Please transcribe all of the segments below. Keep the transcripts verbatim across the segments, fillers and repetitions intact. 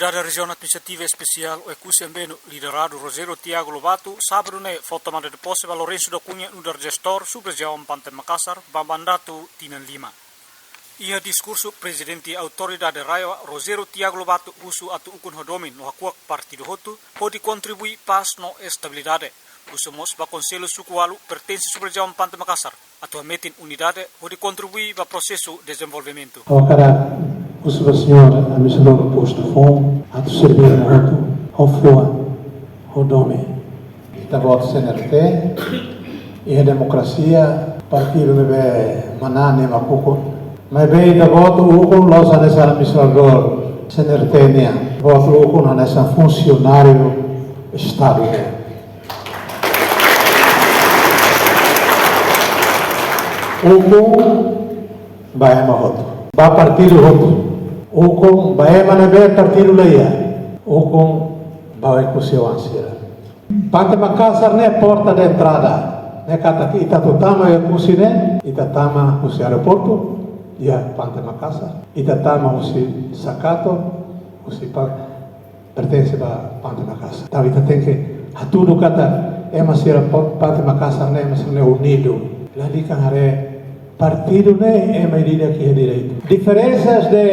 Dada Rejiaun Administrativa Espesiál Oekusi Ambeno, lideradu Rogério Tiago Lobato, sábadu ne'e fó tomada de pose ba Lourenço da Cunha nu'udar jestór sub-rejiaun Pante Makassar ba mandatu tinan lima. Iha diskursu, Prezidente Autoridade RAEOA, Rogério Tiago Lobato, husu atu ukun ho domin no hakuak partidu hotu hodi kontribui pás no estabilidade. Husu mós ba Konsellu Suku Ualu pertense sub-rejiaun Pante Makassar atu hametin unidade hodi kontribui ba prosesu dezenvolvimentu. Ha'u hakarak husu ba señór administradór postu foun atu serbí ema hotu ho fuan, ho domin. Ita-boot C N R T, iha demokrasia, partidu ne'ebé manán ema ukun. Maibé ita-boot ukun la'ós hanesan administradór C N R T nian. Ita-boot ukun hanesan funsionáriu Estadu nian. Ukun ba ema hotu, ba partidu hotu. Ukun ba ema ne'ebé partidu la iha. Ukun ba Oekusi-oan sira. Pante Makassar ne'e porta de entrada. Ne'e katak ita atu tama Oekusi ne'e, ita tama husi aeroportu, iha Pante Makassar. Ita tama husi Sakato, husi pa-, pertense ba Pante Makassar. Entaun ita tenke hatudu katak ema sira po-, Pante Makassar ne'e, ema sira ne'e unidu. Lalika haree partidu ne'e ema ida-idak iha direitu. Diferensas de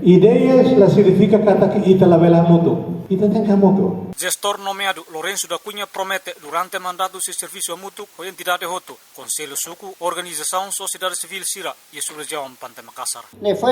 ideias la signifika katak ita labele hamutuk. Ita tenke hamutuk. Jestór nomeadu Lourenço da Cunha promete durante mandatu sei servisu hamutuk ho entidade hotu, konsellu suku, organizasaun sosiedade sivíl sira iha sub-rejiaun Pante Makassar. Ne'e fó,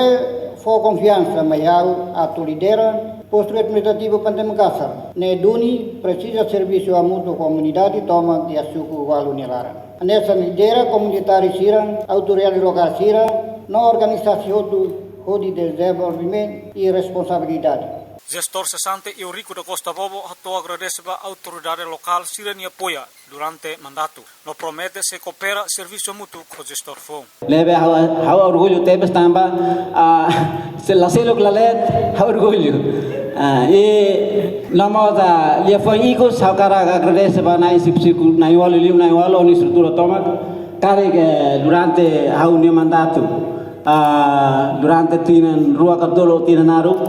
fó konfiansa mai ha'u atu lidera postu administrativu Pante Makassar. Ne'e duni presiza servisu hamutuk ho komunidade tomak iha suku ualu nia laran. Hanesan lidera komunitáriu sira, autoridade lokál sira, no organizasaun hotu hodi dezenvolvimentu i responsabilidade. Jestór sesante Eurico da Costa Bobo hato'o agradese ba autoridade lokál sira-nia apoia durante mandatu, no promete sei koopera servisu hamutuk ho jestór foun. Ne'ebé ha'u, ha'u orgullu tebes tanba, ah, se la seluk la leet, ha'u orgullu. Ah, i no mós, ah, liafuan ikus ha'u hakarak agradese ba na'in-sipsiku, na'in-ualu, liu na'in-ualu, ho nia estrutura tomak. Karik, eh, durante ha'u-nia mandatu, ah, durante tinan rua ka tolu, tinan naruk,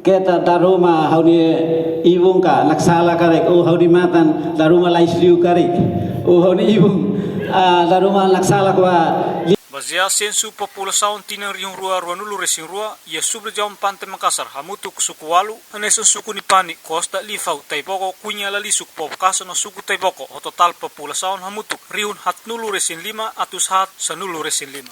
keta dala ruma ha'u-nia ibun ka naksala karik, ou ha'u-nia matan dala ruma lais liu karik, ou ha'u-nia ibun, ah, dala ruma naksala ka ba. Bazeia sensu populasaun tinan rihun rua ruanulu-resin-rua, iha sub-rejiaun Pante Makassar hamutuk suku ualu, hanesan suku Nipani, Costa, Lifau, Taiboko, Cunha, Lalisuk, Povo Kasa no suku Taiboko, ho totál populasaun hamutuk rihun haatnulu-resin-lima, atus haat sanulu-resin-lima.